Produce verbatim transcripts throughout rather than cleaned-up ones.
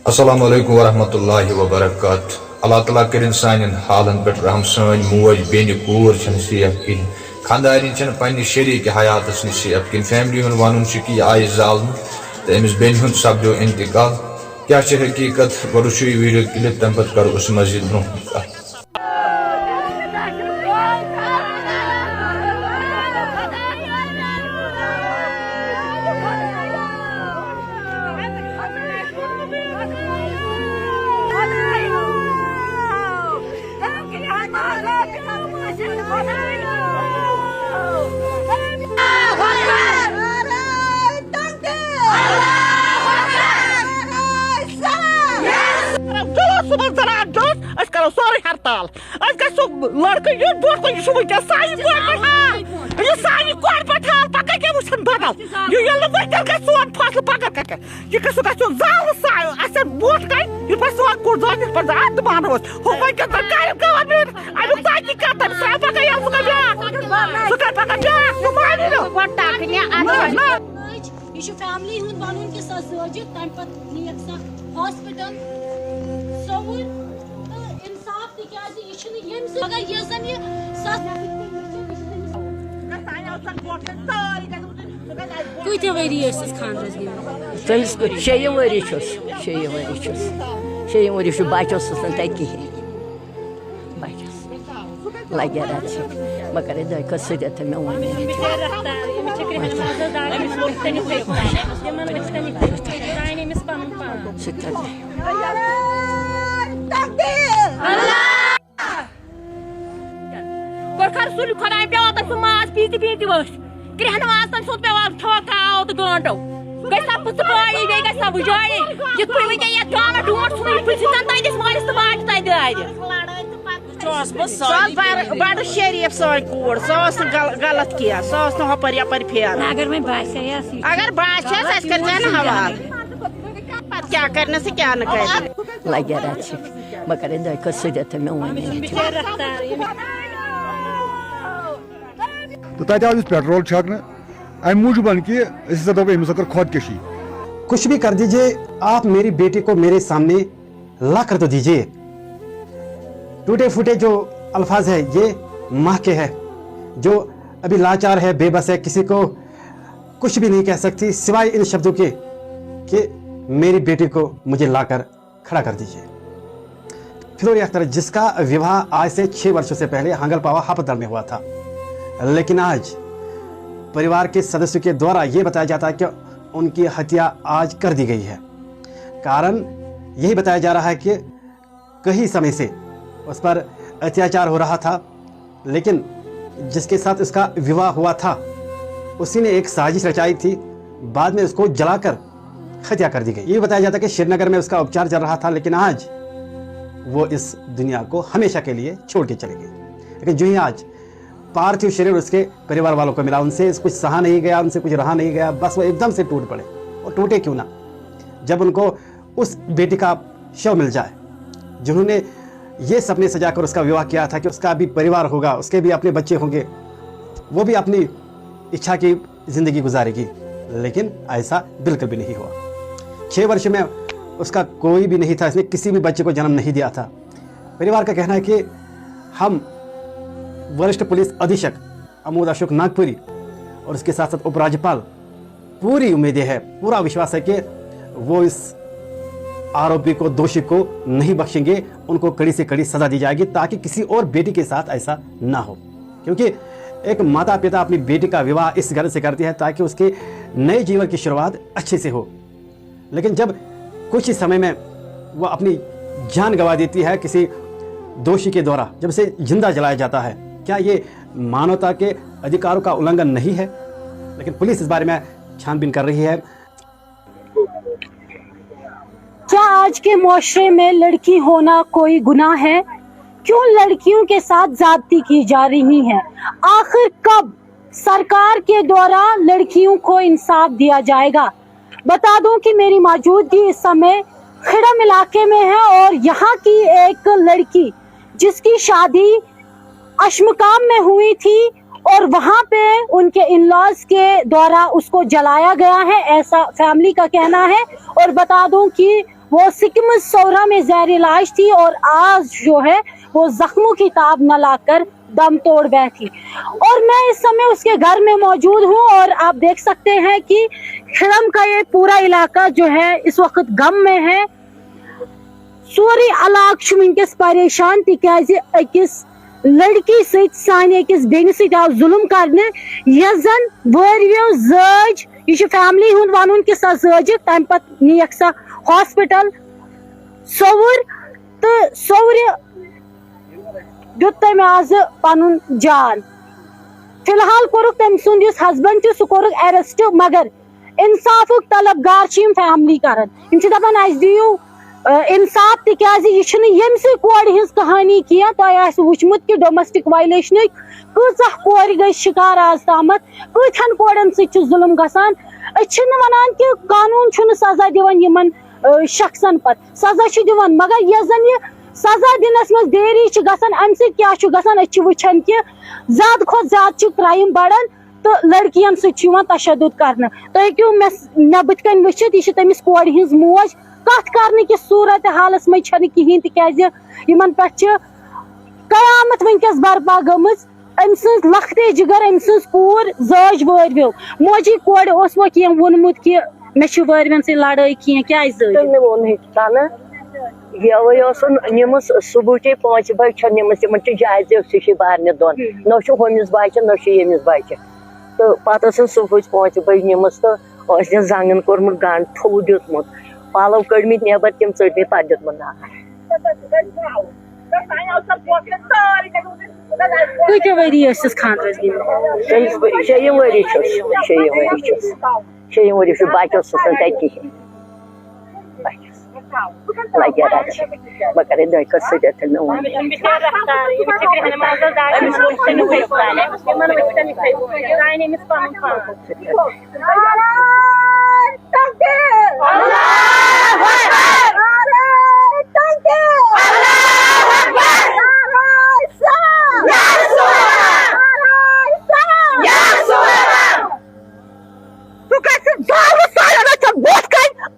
السلام علیکم ورحمۃ اللہ وبرکاتہ۔ اللہ تعالیٰ کٔرِن سانٮ۪ن حالن پٮ۪ٹھ رحم۔ سٲنۍ موج، بیٚنہِ، کوٗر چھَنہٕ safe کِہیٖنۍ، خانٛدارِنۍ چھَنہٕ پننہِ شریٖک حیاتَس نِش safe کِہیٖنۍ۔ فیملی ہُنٛد وَنُن چھُ کہِ یہِ آیہِ زالنہٕ تہٕ أمِس بیٚنہِ ہُنٛد سپدیو انتقال۔ کیٛاہ چھِ حقیٖقت؟ گۄڈٕ وٕچھِو یہِ video clip، تَمہِ پَتہٕ کَرو أسۍ مزیٖد برٛونٛہہ کُن کَتھ۔ چلو صُبحن ژَلان جوٚش، أسۍ کَرو سورُے ہرتال۔ أسۍ گژھو لڑکہٕ یُن برونٛٹھ کُن، یہِ چھُ وٕنکیٚس سانہِ کورِ پٮ۪ٹھ حال، یہِ سانہِ کورِ پٮ۪ٹھ حال، پَگاہ کیٛاہ وٕچھَن بدل؟ یہِ ییٚلہِ نہٕ وٕنکیٚس گژھِ سون فٲصلہٕ، پَگاہ کَتہِ؟ یہِ گژھِ، سُہ گژھِ یُن زالنہٕ سا-، اَسہِ برونٛٹھ کَنہِ، یِتھ پٲٹھۍ سون کوٗر زامہِ، یِتھ پٲٹھۍ زٕ اَتھ دُبانہٕ اوس۔ ہُہ وٕنکیٚس زَن کَرِ گورمٮ۪نٛٹ، اَمیُک ژَتہِ کَتھ تَمہِ ساتہٕ پَگاہ یَتھ، سُہ کَرِ بیٛاکھ، سُہ کَرِ پَگاہ بیٛاکھ، سُہ مانہِ نہٕ۔ گۄڈٕ ٹاکنہِ اَدٕ نہ، نہ۔ یہِ چھُ فیملی ہُنٛد وَنُن کہِ سۄ زٲجِتھ، تَمہِ پَتہٕ نِیَکھ سۄ ہاسپِٹل سوٚوُر تہٕ اِنصاف، تِکیٛازِ یہِ چھُنہٕ ییٚمہِ سۭتۍ، مگر یۄس زَن یہِ سۄ کۭتیٛاہ ؤری ٲسِس خانٛدرَس گٔمٕتۍ؟ تٔمِس گوٚو شیٚیِم ؤری چھُس، شیٚیِم ؤری چھُس، شیٚیِم ؤری چھُ، بَچہٕ اوسُس نہٕ تَتہِ کِہیٖنۍ۔ بَچَس لَگہِ رَژھ، مگر یہِ دۄیہِ خٲر سُہ دِتھ مےٚ وۄنۍ۔ سُہ تہِ گۄڈٕ کر سُلہِ خۄداے پیوان تٔمۍ سُنٛد ماز پیٖنتہِ پیٖنتہِ ؤسۍ۔ کرٛیٚہنہٕ ماز تٔمۍ سُنٛد پیوان تھوٚو تھاو تہٕ گٲنٛٹو۔ گژھِ سا پٕژٕ پٲیی، بیٚیہِ گژھِ سا وٕجٲیی۔ یِتھ پٲٹھۍ وٕنکٮ۪ن یَتھ گامَس ڈونٛٹھ ژھٕنُن، یہِ پٕژِ زَن تَتہِ ٲسۍ مٲلِس تہٕ ماجہِ تَتہِ دادِ۔ سۄ ٲس بَڑٕ، بَڑٕ شریٖف سٲنۍ کوٗر، سۄ ٲس نہٕ غل-، غلط کینٛہہ، سۄ ٲس نہٕ ہۄپٲرۍ یَپٲرۍ پھیران۔ اگر وۄنۍ باسہِ ہا یَس یہِ چھُ اگر باسہِ ہَس، اَسہِ کٔرۍ زِ نہٕ حوالہٕ۔ پَتہٕ کیٛاہ کَرِ نہٕ سُہ، کیٛاہ نہٕ کَرِ۔ لَگہِ رَژھِ، مگر یہِ دۄیہِ خٲر سُہ دِتھ مےٚ وۄنۍ۔ تہٕ تَتہِ آو یُس پیٹرول چھَکنہٕ، اَمہِ موٗجوٗبَن کہِ أسۍ ہسا دَپو أمِس ہسا کٔر خۄدکٔشی۔ کچھ بھی کر دیجیے، آپ میری بیٹی کو میرے سامنے لا کر تو دیجیے۔ ٹوٹے پھوٹے جو الفاظ ہے، یہ ماں کے ہے، جو ابھی لاچار ہے، بے بس ہے، کسی کو کچھ بھی نہیں کہہ سکتی سوائے ان شبدوں کے کہ میری بیٹی کو مجھے لا کر کھڑا کر دیجیے۔ فلوری اختر، جس کا विवाह आज से छह वर्षों से पहले हांगलपावा हापतल में हुआ था, लेकिन आज परिवार के सदस्यों के द्वारा ये बताया जाता है कि उनकी हत्या आज कर दी गई है। कारण यही बताया जा रहा है कि कई समय से उस पर अत्याचार हो रहा था, लेकिन जिसके साथ उसका विवाह हुआ था, उसी ने एक साजिश रचाई थी। बाद में उसको जलाकर हत्या कर दी गई। ये भी बताया जाता है कि श्रीनगर में उसका उपचार चल रहा था, लेकिन आज वो इस दुनिया को हमेशा के लिए छोड़ के चली गई। लेकिन जो ही आज पार्थिव शरीर उसके परिवार वालों को मिला, उनसे कुछ सहा नहीं गया, उनसे कुछ रहा नहीं गया, बस वो एकदम से टूट पड़े। और टूटे क्यों ना, जब उनको उस बेटी का शव मिल जाए, जिन्होंने ये सपने सजाकर उसका विवाह किया था कि उसका भी परिवार होगा, उसके भी अपने बच्चे होंगे, वो भी अपनी इच्छा की जिंदगी गुजारेगी। लेकिन ऐसा बिल्कुल भी नहीं हुआ। छः वर्ष में उसका कोई भी नहीं था, इसने किसी भी बच्चे को जन्म नहीं दिया था। परिवार का कहना है कि हम वरिष्ठ पुलिस अधीक्षक अमोद अशोक नागपुरी और उसके साथ साथ उपराज्यपाल पूरी उम्मीदें हैं, पूरा विश्वास है कि वो इस आरोपी को, दोषी को नहीं बख्शेंगे। उनको कड़ी से कड़ी सजा दी जाएगी ताकि किसी और बेटी के साथ ऐसा ना हो, क्योंकि एक माता पिता अपनी बेटी का विवाह इस घर से करती है ताकि उसके नए जीवन की शुरुआत अच्छे से हो। लेकिन जब कुछ ही समय में वो अपनी जान गंवा देती है किसी दोषी के द्वारा, जब उसे जिंदा जलाया जाता है, क्या ये मानवता के अधिकारों का उल्लंघन नहीं है? लेकिन पुलिस इस बारे में छानबीन कर रही है। क्या आज के मुआशरे में लड़की होना कोई गुनाह है? क्यों लड़कियों के साथ ज्यादती की जा रही है? आखिर कब सरकार के द्वारा लड़कियों को इंसाफ दिया जाएगा? बता दूं कि मेरी मौजूदगी इस समय खिड़म इलाके में है और यहाँ की एक लड़की, जिसकी शादी اشمکام میں ہوئی تھی اور وہاں پہ ان کے ان لاز کے دوارا اس کو جلایا گیا ہے، ایسا فیملی کا کہنا ہے۔ اور بتا دوں کہ وہ سکمز سورا میں زیر علاج تھی اور آج جو ہے وہ زخموں کی تاب نہ لا کر دم توڑ بیٹھی۔ اور میں اس سمے اس کے گھر میں موجود ہوں اور آپ دیکھ سکتے ہیں کہ کھڑم کا یہ پورا علاقہ جو ہے اس وقت غم میں ہے۔ سورُے علاقہٕ چھُ وٕنکیٚس پریشان، تِکیازِ أکِس لڑکی سۭتۍ، سانہِ أکِس بیٚنہِ سۭتۍ آو ظُلُم کرنہٕ، یۄس زن وٲروِیو زٲج۔ یہِ چھُ فیملی ہُنٛد وَنُن کہِ سۄ زٲجِکھ، تَمہِ پتہٕ نِیَکھ سۄ ہاسپٹل۔ سوٚوُر تہٕ سوٚورِ دیُت تٔمۍ آزٕ پنُن جان۔ فی الحال کوٚرُکھ تٔمۍ سُنٛد یُس ہسبنڈ چھُ، سُہ کوٚرُکھ ایریسٹ، مگر انصافُک طلبگار چھِ یِم فیملی کران۔ یِم چھِ دپان، اسہِ دِیِو، آ، انصاف، تِکیازِ یہِ چھُنہٕ ییٚمہِ سٕے کورِ ہٕنٛز کہانی کینٛہہ۔ تۄہہِ آسہِ وُچھمُت کہِ ڈومیسٹک وایلیشنٕکۍ کۭژاہ کورِ گٔے شکار آز تامتھ، کۭتہن کورٮ۪ن سۭتۍ چھُ ظُلُم گژھان۔ أسۍ چھِنہٕ ونان کہِ قانوٗن چھُنہٕ سزا دِوان یِمن، آ، شخصن پتہٕ۔ سزا چھُ دِوان، مگر یۄس زن یہِ سزا دِنس منٛز دیری چھِ گژھان، امہِ سۭتۍ کیٛاہ چھُ گژھان؟ أسۍ چھِ وٕچھان کہِ زیادٕ کھۄتہٕ زیادٕ چھِ کرائم بڑان۔ تہٕ لڑکین سۭتۍ چھُ یِوان تشدد کرنہٕ۔ تُہۍ ہیٚکِو مےٚ س-، مےٚ بٕتھِ کنۍ وٕچھِتھ، یہِ چھِ تٔمِس کورِ ہٕنٛز موج۔ کتھ کرنہٕ کِس صورت حالس منٛز چھنہٕ کِہینۍ، تِکیازِ یِمن پٮ۪ٹھ چھِ قیامت وٕنکیٚس برپا گٔمٕژ۔ أمۍ سٕنٛز لۄکٹے جگر، أمۍ سٕنٛز کوٗر زٲج وٲروِو۔ موجی کورِ اوس وۄنۍ کینٛہہ ووٚنمُت کہِ مےٚ چھِ وٲروٮ۪ن سۭتۍ لڑٲے کینٛہہ، کیٛازِ زٲج؟ تٔمۍ نہٕ ووٚن ہیٚچھ سنہٕ۔ یَوَے ٲسٕن نِمٕژ صُبحٕچے پانٛژِ بجہِ چھےٚ نِمٕژ، تِمن چھِ جایزے أکسٕے چھِ بارنہِ دۄن، نہ چھُ ہُمِس بچہِ، نہ چھُ ییٚمِس بچہِ۔ تہٕ پتہٕ ٲسٕن صُبحٕچ پانٛژِ بجہِ نِمٕژ تہٕ ٲسِن زنٛگن کوٚرمُت گنٛڈ، ٹھوٚل دیُتمُت، پلو کٔڑمٕتۍ نٮ۪بر، تِم ژٔٹۍ مٕتۍ، پتہٕ دیُتمُت نار۔ کۭتیٛاہ ؤری ٲسِس خانٛدرس گٔمٕتۍ؟ تٔمِس بہٕ شیٚیِم ؤری چھُس، شیٚیِم ؤری چھُس، شیٚیِم ؤری چھُس، بچہِ اوسُس نہٕ تَتہِ کِہیٖنۍ۔ بچہِ اوسُس۔ لگہِ رَچھِ۔ بہٕ کَرٕ دۄیہِ خٲر سۭتۍ تیٚلہِ نہٕ وۄنۍ۔ نعرہ تکبیر! اللہ اکبر! نعرہ تکبیر! اللہ اکبر! نعرہ سلام! یا رسول اللہ! نعرہ سلام! یا رسول اللہ! ژٕ کَتہِ چھُکھ زالُن سارنٕے ژےٚ بُتھ کَنہِ؟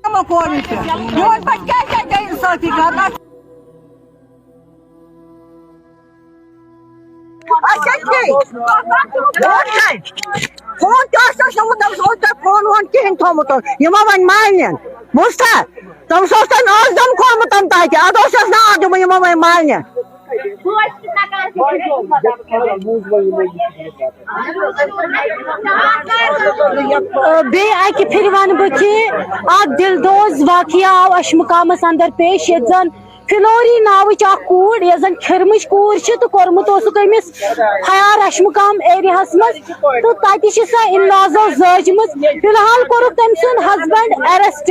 یِمو کورِ تہِ۔ میون بچہٕ کیٛازِ چھےٚ ژےٚ اِنصٲفی کران؟ اچھا ٹھیٖک۔ برونٛٹھ کَنہِ فون تہِ اوس نہٕ تھوٚمُت، تٔمِس اوس نہٕ فون وون کِہیٖنۍ تھوٚمُت۔ یِمو وۄنۍ مالنٮ۪ن۔ بوٗزتھا؟ تٔمِس اوس تۄہہِ ناز دم کھومُت تَمہِ تَتہِ۔ اَدٕ اوس اَسہِ ناو دیُمُت یِمو وۄنۍ مالنٮ۪ن۔ بیٚیہِ اَکہِ پھِرِ وَنہٕ بہٕ کہِ اَکھ دِلدوز واقعہ آو اَشہِ مُقامَس اَندَر پیش، ییٚتہِ زَن فِلوری ناوٕچ اَکھ کوٗر، یۄس زَن کھِرمٕچ کوٗر چھِ تہٕ کوٚرمُت اوسُکھ أمِس ہَیار اَشہِ مُقام ایریاہَس منٛز، تہٕ تَتہِ چھِ سۄ اِنلازو زٲجمٕژ۔ فِلحال کوٚرُکھ تٔمۍ سُنٛد ہسبنڈ ایریسٹ،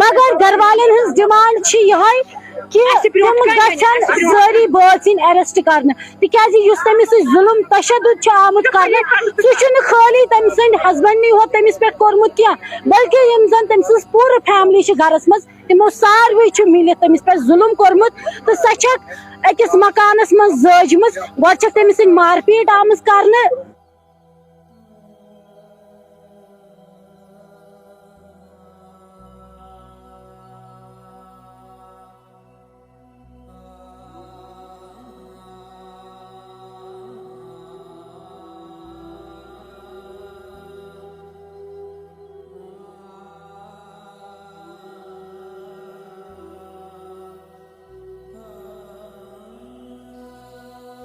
مگر گَرٕ والٮ۪ن ہٕنٛز ڈِمانڈ چھِ یِہوٚے کہِ تِم گژھن سٲری بٲژ یِنۍ ایریسٹ کرنہٕ، تِکیازِ یُس تٔمِس سۭتۍ ظُلُم تشدد چھُ آمُت کرنہٕ، سُہ چھُنہٕ خٲلی تٔمۍ سٕنٛدِ ہسبنڈنٕے ہوت تٔمِس پٮ۪ٹھ کوٚرمُت کینٛہہ، بلکہِ یِم زَن تٔمۍ سٕنٛز پوٗرٕ فیملی چھِ گَرَس منٛز، تِمو ساروٕے چھُ مِلِتھ تٔمِس پٮ۪ٹھ ظُلُم کوٚرمُت۔ تہٕ سۄ چھَکھ أکِس مکانَس منٛز زٲجمٕژ، گۄڈٕ چھَکھ تٔمِس سۭتۍ مارپیٖٹ آمٕژ کرنہٕ،